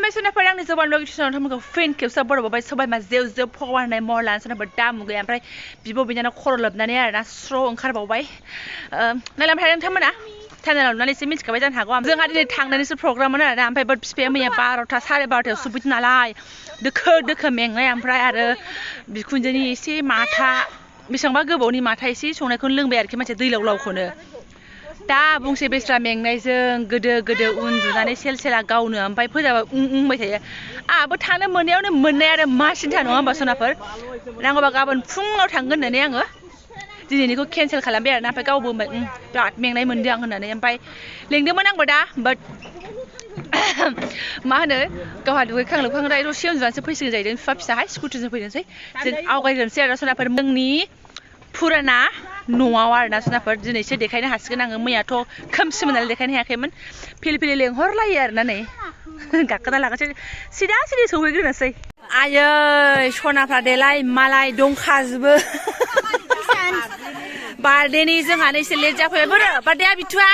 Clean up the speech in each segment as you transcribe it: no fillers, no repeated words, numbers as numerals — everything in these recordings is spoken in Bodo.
खुलुमबाय आंनि जबान लकेसनाव नोंथांमोनखौ फिन खेबसे बरावबाय सबाय मा जेव जेव फगवान होननाय महर लानानै सोरनाबा दा मुगैया ओमफ्राय बिब' बिनानाव खर' लोबनानै आरोना स्र' ओंखारबावबाय नालाय ओमफ्राय नोंथांमोना चेनेलाव नुनानै एसे मिथिखाबाय जानो हागौ जोंहा दिनै थांनानैसो प्रग्राममोन आरोना ओमफ्राय बाट बिफाया मैया 12ता साराय 12तायाव सफैदों नालाय दोखो दोखो मेंनाय ओमफ्राय आरो बिखुनजोनि एसे माथा बेसेबांबा गोबावनि माथा एसे संनायखौनो लोंबाय आरोखि मानसिया दै लाव लावखौनो दा बुंसे बेस्रा मेंनायजों गोदो गोदो उन्दुनानै सेल सेला गावनो ओमफ्राय फोजाबा बुंबाय थायो आंहाबो थानो मोननायावनो मोननाय आरो मा सिन्था नङा होमबा सनाफोर नांगौबा गाबोन फुङाव थांगोन होननानै आङो दिनैनिखौ केन्सेल खालामबाय आरोना ओमफ्राय गावबो होनबाय बिराद मेंनाय मोनदों आं होननानै ओमफ्राय लेंदोंमोन आंबो दा बाट मा होनो गावहा दुगैखां लोबखां दसे उन्दुनानैसो फैसिगोन जाहैदों बिफा फिसाहाय स्कुटिजों फैनोसै जों आवगायग्रोनोसै आरो सनाफोर जोंनि फुराना न'आव आरोना सनाफोर दिनैसो देखायनो हासिगोन आङो मैयाथ' खोमसिमोन नालाय देखायनो हायाखैमोन फिलि फिलि लेंहरलायो आरोना नै गाखोना लागासै सिदा सिदि सौहैग्रोनोसै आयै सनाफ्रा देलाय मालाय दंखाजोबो बार्थडेनि जोंहानो एसे लेट जाफैबाय बोरो बार्थडेआ बिथुआ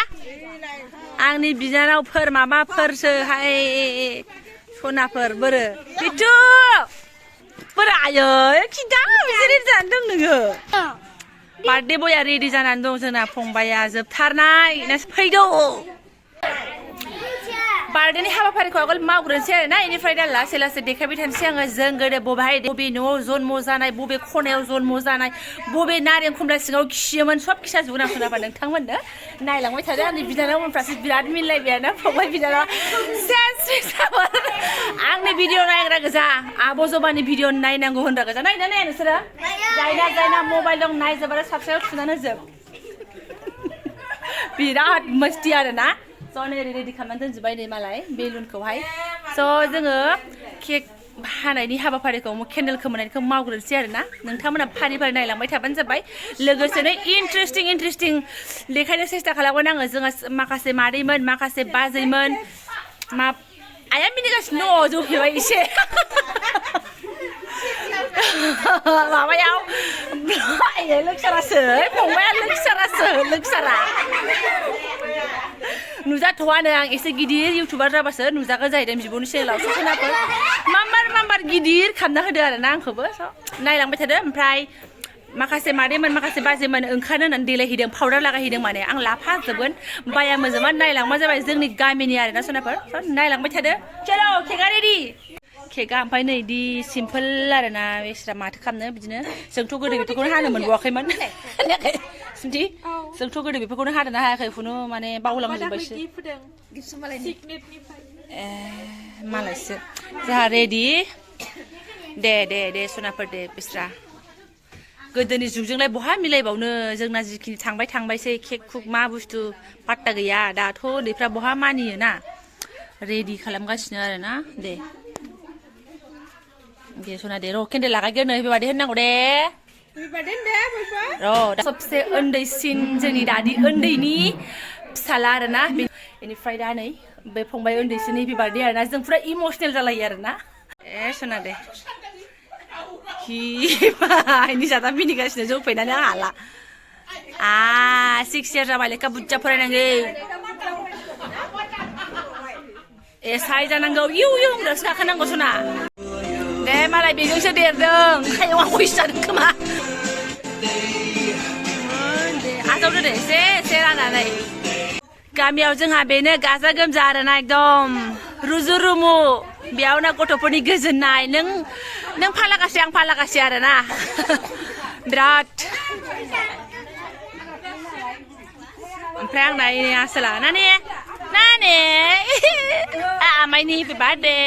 आंनि बिनानावफोर माबाफोरसोहाय सनाफोर बोरो बिथु बोरो आयै खिन्था बिसोर जानो दं नोङो बार्थडे बया रेडि जानानै दं जोंना फंबाया जोबथारनाय ना फैदो बार्थडेनि हाबाफारिखौ आगोल मावग्रोनोसै आरोना बेनिफ्राय दा लासै लासै देखायबाय थानोसै आङो जों गोदो बबे न'आव जन्म जानाय बबे खनायाव जन्म जानाय बबे नारें खमला सिङाव खियोमोन सब खिथाजोबगोन आं सोनाबा नोंथांमोननो नायलांबाय थादो आंनि बिनानावमोनफ्रासो बिराद मिलायबाय आरोना फंबाय बिनानाव आंनि भिडिअ नायग्रा गोजा आब' जबानि भिडिअ नायनांगौ होनग्रा गोजा नायना नाया नोंसोरो जायना मबाइल दं नायजोब आरो साबस्क्राइब थुनानै जोब बिराद मस्ति आरोना स' नै रेडि खालामनानै दोनजोब्बाय नै मालाय बेलुनखौहाय स' जोङो केक हानायनि हाबाफारिखौ केन्डेल खोमोरनायखौ मावग्रोनोसै आरोना नोंथांमोना फारि फारि नायलांबाय थाबानो जाबाय लोगोसेनो इन्टारेस्टिं देखायनो सेस्था खालामगोन आङो जोंहा माखासे मादैमोन माखासे बाजैमोन आइया मिनिगासिनो दङ जौफेबाय एसे माबायाव लोगसारासो फंबाया लोगसारा नुजाथ'वानो आं एसे गिदिर इउटुबार जाबासो नुजागोन जाहैदों बिब'नि चेनेलाव सनाफोर माम्बार गिदिर खालामना होदो आरोना आंखौबो नायलांबाय थादो ओमफ्राय माखासे मादैमोन माखासे बाजैमोन ओंखारनो होननानै देलायहैदों पाउडार लागायहैदों माने आं लाफाजोबगोन बाया मोजाङै नायलांबा जाबाय जोंनि गामिनि आरोना सनाफोर नायलांबाय थादो चलो केकआ रेडि केकआ ओमफ्राय नै इदि सिम्पोल आरोना बेस्रा माथो खालामनो बिदिनो जोंथ' गोदो बेफोरखौनो हानो मोनबावाखैमोन सिमथि जोंथ' गोदो बेफोरखौनो हादोंना हायाखै खुनु माने बावलांजोब्बायसो मालायसो जोंहा रेडि दे सनाफोर दे बिस्रा गोदोनि जुगजोंलाय बहा मिलायबावनो जोंना जिखिनि थांबायसै केक कुक मा बुस्थु पात्ता गैया दाथ' उन्दैफ्रा बहा मानियोना रेडि खालामगासिनो आरोना दे सना दे र' केन्डेल लागायग्रोनो बेबादि होननांगौ दे र' सबसे उन्दैसिन जोंनि दादि उन्दैनि फिसाला आरोना बेनिफ्राय दा नै बे फंबाय उन्दैसिननि बिबारदे आरोना जों फुरा इमसनेल जालायो आरोना सना दे हिनि जादा मिनिगासिनो जौ फैनानै आं हाला 6 years जाबाय लेखा बुरजा फरायनांगौ साइ जानांगौ इउ होनग्रासो गाखोनांगौ सना दे मालाय बेजोंसो देरदों खायाव आं गयसो जादों खोमा आजावदो दे एसे राननानै गामियाव जोंहा बेनो गाजा गोमजा आरोना एकदम रुजु रुमु बेयावनो गथ'फोरनि गोजोननाय नों फालागासे आं फालागासे आरोना बिराद ओमफ्राय आं नायनो आसोला नाने आमाइनि बार्थडे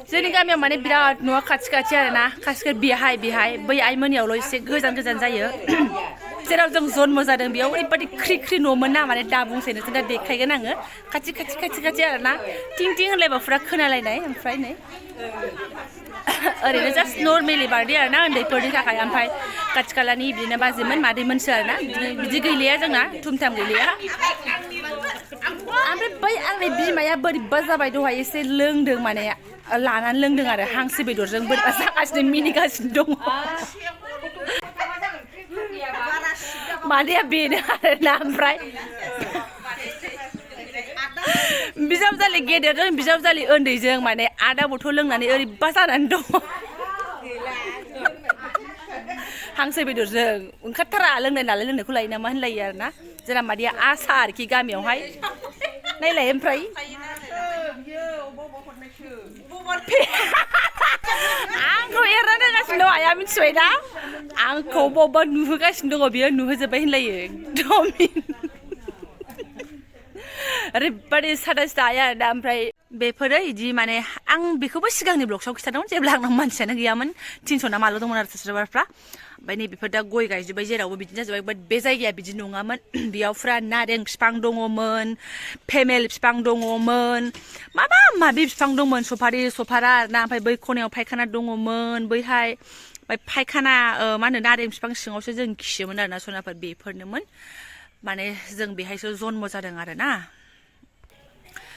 जोंनि गामियाव माने बिराद न'आ खाथि आरोना खाथि बेहाय बै आइमोननियावल' एसे गोजान जायो जेराव जों जन्म जादों बेयाव ओरैबादि ख्रि न'मोन ना माने दा बुंसैनो जों दा देखायगोन आङो खाथि आरोना टिं होनलायबा फुरा खोनालायनाय ओमफ्राय नै ओरैनो जास्ट नर्मेलि बार्थडे आरोना उन्दैफोरनि थाखाय ओमफ्राय खाथि खालानि बिदिनो बाजैमोन मादैमोनसो आरोना बिदि गैलिया जोंना थुमथाम गैलिया ओमफ्राय बै आंनि बिमाया बोरैबा जाबाय दहाय एसे लोंदों माने लानानै लोंदों आरो हांसो बेदरजों बोरैबा जागासिनो मिनिगासिनो दङ मादैया बेनो आरोना ओमफ्राय बिजावजालि गेदेरजों बिजावजालि उन्दैजों माने आदा बथल लोंनानै ओरैबा जानानै दङ हांसो बेदरजों ओंखारथारा लोंनाय नालाय लोंनायखौ लायो नामा होनलायो आरोना जोंना मादैया आसा आरोखि गामियावहाय नायलाय ओमफ्राय आंखौ एरना दोनगासिनो दं आइया मिथिबाय ना आंखौ बबेबा नुहोगासिनो दङ बियो नुहोजोब्बाय होनलायो एकदम ओरैबादि सादा सिदा आइया दा ओमफ्राय बेफोरो इदि माने आं बेखौबो सिगांनि ब्लगसआव खिथादोंमोन जेब्ला आंनाव मानसियानो गैयामोन 300 ना माल' दंमोन आरो साबस्क्राइबारफ्रा ओमफ्राय नै बेफोर दा गय गायजोब्बाय जेरावबो बिदिनो जाजोब्बाय बाट बे जायगाया बिदि नङामोन बेयाव फुरा नारें बिफां दङमोन फेमेल बिफां दङमोन माबा माबि बिफां दंमोन सफारा आरोना ओमफ्राय बै खनायाव फायखाना दङमोन बैहाय ओमफ्राय फायखाना मा होनो नारें बिफां सिङावसो जों खियोमोन आरोना सनाफोर बेफोरनोमोन माने जों बेहायसो जन्म जादों आरोना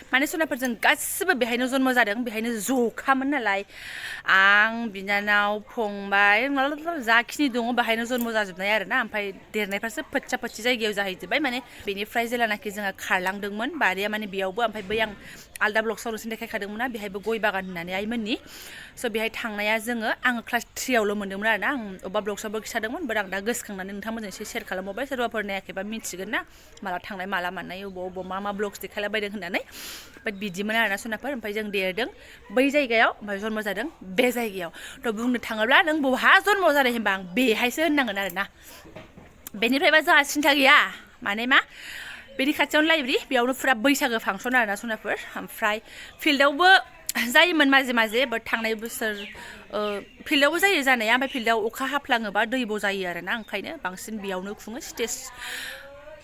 माने सनाफोरजों गासिबो बेहायनो जन्म जादों बेहायनो जखामोन नालाय आं बिनानाव फंबाय जाखिनि दङ बेहायनो जन्म जाजोबनाय आरोना ओमफ्राय देरनायफ्रासो फोच्चा फोच्ची जायगायाव जाहैजोब्बाय माने बेनिफ्राय जेलानाखि जोङो खारलांदोंमोन बारिया माने बेयावबो ओमफ्राय बै आं आलदा ब्लगसआव नोंसोरनो देखायखादोंमोन ना बेहायबो गय बागान होननानै आइमोननि स' बेहाय थांनाया आङो क्लास 3आवल' मोनदोंमोन आरोना आं अबेबा ब्लगसआवबो खिथादोंमोन बाट आं दा गोसोखांनानै नोंथांमोनजों एसे शेयार खालामबावबाय सोरबाफोर नायाखैबा मिथिगोन ना माला थांनाय माला मानाय अबाव मा मा ब्लगस देखायलाबायदों होननानै बाट बिदिमोन आरोना सनाफोर ओमफ्राय जों देरदों बै जायगायाव ओमफ्राय जन्म जादों बे जायगायाव थ' बुंनो थाङोब्ला नों बहा जन्म जादों होनबा आं बेहायसो होननांगोन आरोना बेनिफ्रायबा जोंहा सिन्था गैया माने मा बेनि खाथियावनो लाइब्रेरि बेयावनो फुरा बैसागो फांसन आरोना सनाफोर ओमफ्राय फिल्डआवबो जायोमोन माजे माजे बाट थांनाय बोसोर फिल्डआवबो जायो जानाया ओमफ्राय फिल्डआव अखा हाफ्लाङोबा दैब' जायो आरोना ओंखायनो बांसिन बेयावनो खुङो स्टेज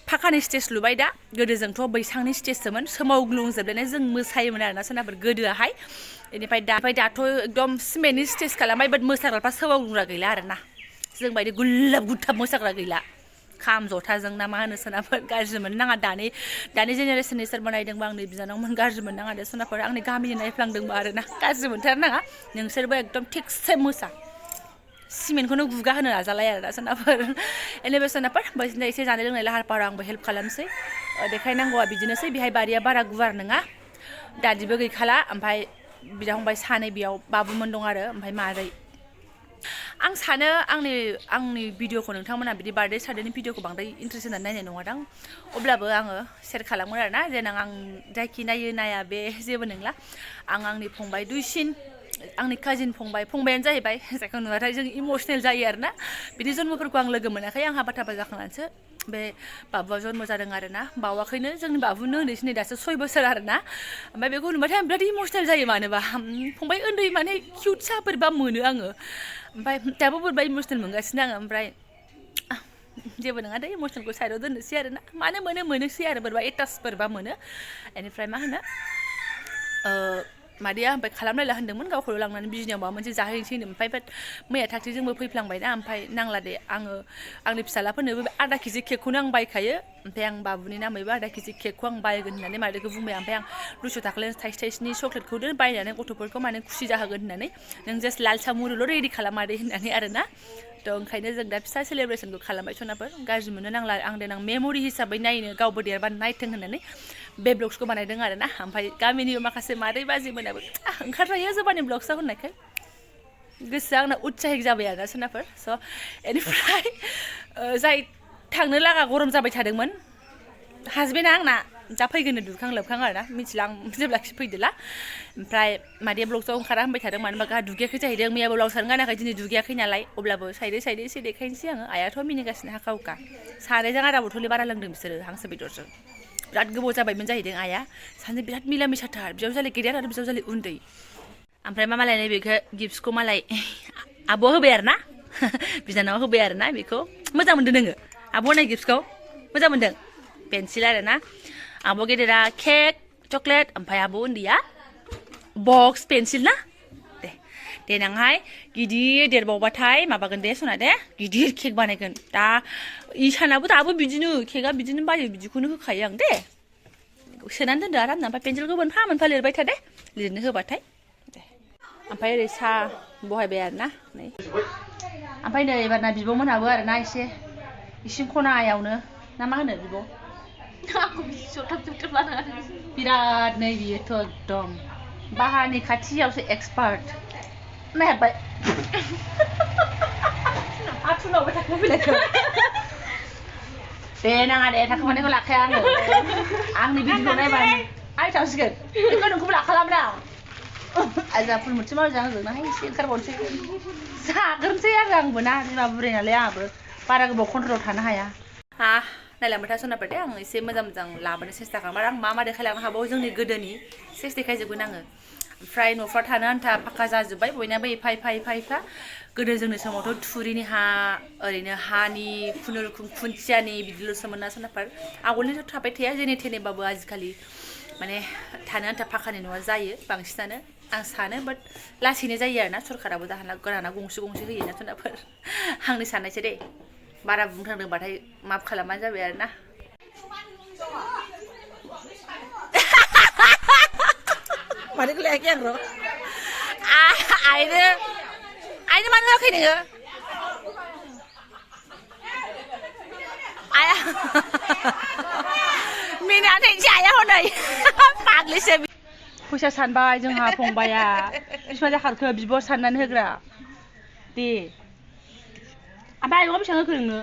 फाखानि स्टेज लुबाय दा गोदो जोंथ' बैसांनि स्टेजसोमोन सोमावग्लुंजोबलायनाय जों मोसायोमोन आरोना सोनाफोर गोदोआहाय बेनिफ्राय दाथ' एकदम सिमेन्टनि स्टेज खालामबाय बाट मोसाग्राफ्रा सोमावग्लुंग्रा गैला आरोना जों बायदि गुल्लाब गुथाब मोसाग्रा गैला खाम जथाजों ना मा होनो सोनाफोर गाज्रि मोननो नाङा दानि जेनेरेसननि सोरबा नायदोंबा आंनि बिनानावमोन गाज्रि मोननो नाङा दे सोनाफोर आंनि गामिनि नायफ्लांदोंबा आरोना गाज्रि मोनथार नाङा नोंसोरबो एकदम थिगसे मोसा सिमेन्टखौनो गुगा होनो नाजालाय आरोना सोनाफोर एनिफ्राय सोनाफोर बैसिना एसे जानाय लोंनाय लाहार फाहार आंबो हेल्प खालामसै देखायनांगौआ बिदिनोसै बेहाय बारिया बारा गुवार नङा दादिबो गैखाला ओमफ्राय बिदा फंबाय सानै बेयाव बाबुमोन दं आरो ओमफ्राय मादै आं सानो आंनि भिडिअखौ नोंथांमोना बिदि बार्थडे सार्डेनि भिडिअखौ बांद्राय इन्ट्रेस्ट होनानै नायनाय नङादां अब्लाबो आङो शेयार खालामो आरोना देनां आं जायखि नायो नाया बे जेबो नंला आंनि फंबाय दुइसिन आंनि काजिन फंबायानो जाहैबाय जायखौ नुबाथाय जों इमसनेल जायो आरोना बिदि जन्मफोरखौ आं लोगो मोनाखै आं हाबा थाबा जाखांनानैसो बे बाबुआ जन्म जादों आरोना बावाखैनो जोंनि बाबुनो उन्दैसिन दासो 6 बोसोर आरोना ओमफ्राय बेखौ नुबाथाय आं बिराद इमसनेल जायो मानोबा फंबाय उन्दै माने किउट साफोरबा मोनो आङो ओमफ्राय दाबो बोरैबा इमसनेल मोनगासिनो आङो ओमफ्राय जेबो नङा दे इमसनेलखौ साइडआव दोननोसै आरोना मानो मोनोसै आरो बोरैबा एटाचफोरबा मोनो बेनिफ्राय मा होनो मादैया ओमफ्राय खालामलायला होनदोंमोन गावखौल' लांनानै बिजनियाव माबा मोनसे जाहैनोसै होनो ओमफ्राय बाट मैया थाख्रिजोंबो फैफ्लांबायना ओमफ्राय नांला दे आंनि फिसालाफोरनोबो आधा केजि केकखौनो आं बायखायो ओमफ्राय आं बाबुनि नामैबो आधा केजि केकखौ आं बायगोन होननानै मादैखौ बुंबाय ओमफ्राय आं 200 थाखानि थाइसेनि चक्लेटखौनो बायनानै गथ'फोरखौ माने खुसि जाहोगोन होननानै नों जास्ट लाल सामुरुल' रेडि खालाम मादै होननानै आरोना थ' ओंखायनो जों दा फिसा सेलेब्रेसनखौ खालामबाय सनाफोर गाज्रि मोननो नांला आं देनां मेम'रि हिसाबै नायनो गावबो देरबा नायथों होननानै बे ब्लग्सखौ बानायदों आरोना ओमफ्राय गामिनि माखासे मादै बाजिमोनाबो ओंखारजायो जोबानि ब्लग्सआव होननायखाय गोसोआ आंना उत्साहिक जाबाय आरोना सोनाफोर स' बेनिफ्राय जाय थांनो लागा गरम जाबाय थादोंमोन हासबेन्डआ आंना दा फैगोन दुगैखां लोबखां आरोना मिथिला आं जेब्लाखि फैदोला ओमफ्राय मादैया ब्लग्सआव ओंखारा होनबाय थादों मानो होनबा गाहा दुगैयाखै जाहैदों मैयाबो ब्लाउसानो गानाखै दिनै दुगैयाखै नालाय अब्लाबो साइडै एसे देखायनोसै आङो आइयाथ' मिनिगासिनो हाखा हुखा सानैजों आधा बथलनि बारा लोंदों बिसोरो हांसो बेदरजों बिराद गोबाव जाबायमोन जाहैदों आइया सानैजों बिराद मिला मिसाथार बिजावजालि गेदेर आरो बिजावजालि उन्दै ओमफ्राय मालाय नैबेखौ गिफ्टसखौ मालाय आब'आ होबाय आरोना बिनानावा होबाय आरोना बेखौ मोजां मोनदों नोङो आब' होनाय गिफ्टसखौ मोजां मोनदों पेन्सिल आरोना आब' गेदेरा केक चक्लेट ओमफ्राय आब' उन्दैया बक्स पेन्सिल ना देनांहाय गिदिर देरबावबाथाय माबागोन दे सना दे गिदिर केक बानायगोन दा इसानाबो दाबो बिदिनो केकआ बिदिनो बायो बिदिखौनो होखायो आं दे सोनानै दोनदो आरामनो ओमफ्राय पेन्सिलखौ मोनफा लिरबाय था दे लिरनो होबाथाय दे ओमफ्राय ओरै साहा बहायबाय आरोना नै ओमफ्राय नै एबारना बिब'मोनहाबो आरोना एसे इसिं खनायावनो ना मा होनो बिब' aku bisa tetap mana बिराद नै बियोथ' एकदम बाहानि खाथियावसो एक्सपार्ट नायहाबबाय आथुनावबो थाखो बिलाइखौ दे नाङा दे थाखोमानायखौ लाखाया आङो आंनि भिडिअ नायबानो आइ थांसिगोन बेखौ नोंखौबो लाखालामोन आं आजा फुल मोनसे मावजा होजोबना एसे ओंखारबावनोसै जाग्रोनोसै आंबो ना बिमा बुरै नालाय आंहाबो बारा गोबाव कन्ट्रलाव थानो हाया नायलांबाय था सनाफोर दे आं एसे मोजां लाबोनो सेस्था खालामबाय आं मा देखायलांनो हाबावो जोंनि गोदोनि सेस देखायजोबगोन आङो ओमफ्राय न'फ्रा थानो आन्था फाक्का जाजोब्बाय बयनाबो एफा एफा गोदो जोंनि समावथ' थुरिनि हा ओरैनो हानि खुनुरुखुम खुन्थियानि बिदिल'सोमोन ना सनाफोर आगोलनिथ' थाबाय थाया जेने थेनेबाबो आजिखालि माने थानो आन्था फाक्कानि न'आ जायो बांसिनानो आं सानो बाट लासैनो जायो आरोना सरकाराबो दाना गंसे होयो ना सनाफोर आंनि साननायसो दे बारा बुंथारदोंबाथाय माफ खालामबानो जाबाय आरो ना मानो लायाखै आं र' आइनो मानो होआखै नोङो आया मिनानै जाया हनै फाग्लिसो फैसा सानबाय जोंहा फंबाया बिसिबां जाखारखो बिब' साननानै होग्रा दे ओमफ्राय आयंआ बेसेबां होखो नोंनो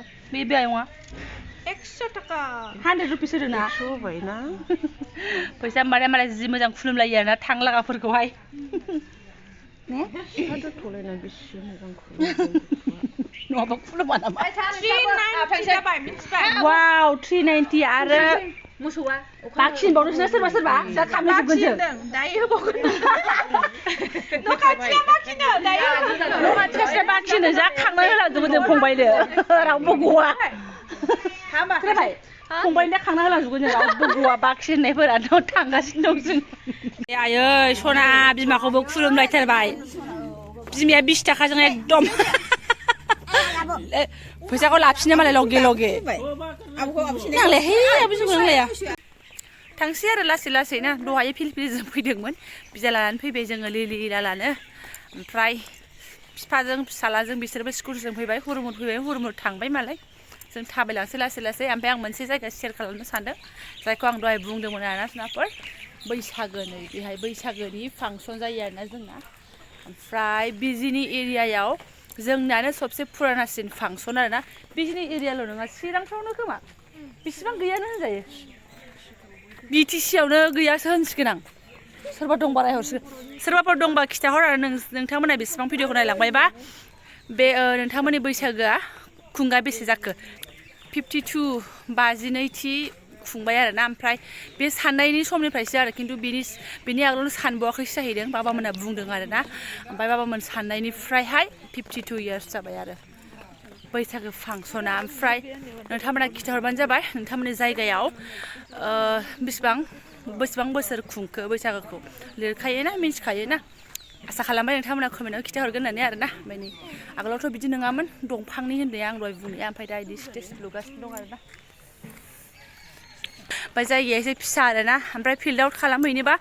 बे आयंआ 100 थाखा 100 रुपिस होदों ना 100 होबायना फैसा होनबाथाय मालाय जि मोजां खुलुमलायो आरोना थांलागाफोरखौहाय ने थलायना बेसे मोजां खुलुमो नङाबा खुलुमा नामा 390 वाव 390 आरो मोसौआ बाखिनबावदोंसो सोरबा जा खामलाजोबगोन जों दायो होबावगोन न' खाथिया बाखिनो दायो न' खाथिया बाखिनो जा खांनानै होलांजोबगोन जों फंबायनो रावबो गवा खोनाबाय फंबायनो खांना होलांजोबगोन जों रावबो गवा बाखि होननायफोरानो थांगासिनो दं जों आयै सना बिमाखौबो खुलुमलायथारबाय बिमाया 20 थाखाजों एकदम फैसाखौ लाफिनो मालाय लगे नांलाय हे आबुजों नांलाया थांसै आरो लासै ना दहाय फिलफिलिजों फैदोंमोन बिजा लानानै फैबाय जोङो लिलि लालानो ओमफ्राय बिफाजों फिसालाजों बिसोरबो स्कुलजों फैबाय हुरमुर थांबाय मालाय जों थाबायलांसै लासै ओमफ्राय आं मोनसे जायगा शेयार खालामनो सानदों जायखौ आं दहाय बुंदोंमोन आरोना सनाफोर बैसागोनि बेहाय बैसागोनि फांसन जायो आरोना जोंना ओमफ्राय बिजिनि एरियायाव जोंनानो सबसे पुरानासिन फांसन आरोना बिजिनि एरियाल' नङा चिरांफ्रावनो खोमा बेसेबां गैयानो होनजायो BTC आवनो गैयासो होनसिगोन आं सोरबा दंबा रायहरसिगोन सोरबाफोर दंबा खिथाहर आरो नोंथांमोना बेसेबां भिडिअखौ नायलांबायबा बे नोंथांमोननि बैसागोआ खुंगा बेसे जाखो 52 52थि खुंबाय आरोना ओमफ्राय बे साननायनि समनिफ्रायसो आरो खिन्थु बेनि आगोलावनो सानबावाखैसो जाहैदों बाबामोना बुंदों आरोना ओमफ्राय बाबामोन साननायनिफ्रायहाय 52 इयार्स जाबाय आरो बैसागो फांसना ओमफ्राय नोंथांमोना खिथाहरबानो जाबाय नोंथांमोननि जायगायाव बेसेबां बोसोर खुंखो बैसागोखौ लिरखायोना मिन्थिखायोना आसा खालामबाय नोंथांमोना कमेन्टआव खिथाहरगोन होननानै आरोना ओमफ्राय आगोलावथ' बिदि नङामोन दंफांनि होननाया आं दहाय बुंनाया ओमफ्राय दा बिदि स्टेज लुगासिनो दं आरोना ओमफ्राय जायगाया एसे फिसा आरोना ओमफ्राय फिल्डआव खालामहैनोबा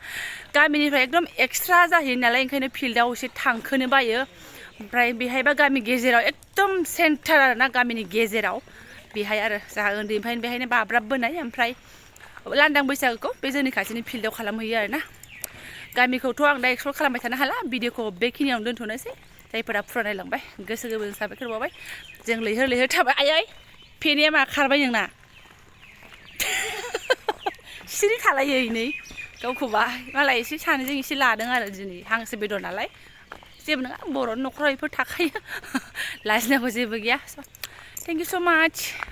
गामिनिफ्राय एकदम एक्सट्रा जाहैयो नालाय ओंखायनो फिल्डआव एसे थांखोनो बायो ओमफ्राय बेहायबा गामि गेजेराव एकदम सेन्टार आरोना गामिनि गेजेराव बेहाय आरो जोंहा उन्दैनिफ्रायनो बेहायनो बाब्राबबोनाय ओमफ्राय लांदां बैसागोखौ बे जोंनि खाथिनि फिल्डआव खालामहैयो आरोना गामिखौथ' आं दा एक्सप्लर खालामबाय थानो हाला भिडिअखौ बेखिनियावनो दोनथ'नोसै जायफोरा फुरा नायलांबाय गोसो गोरबोजों साबायखर बावबाय जों लैहोर थाबाय आयै फेनाया मा खारबाय नोंना सिरि थालायो नै गावखौबा मालाय एसे सानैजों एसे लादों आरो दिनै हांसो बेदर नालाय जेबो नङा बर'नि न'खराव बेफोर थाखायो लाजिनांगौ जेबो गैया थेंक इउ स' माच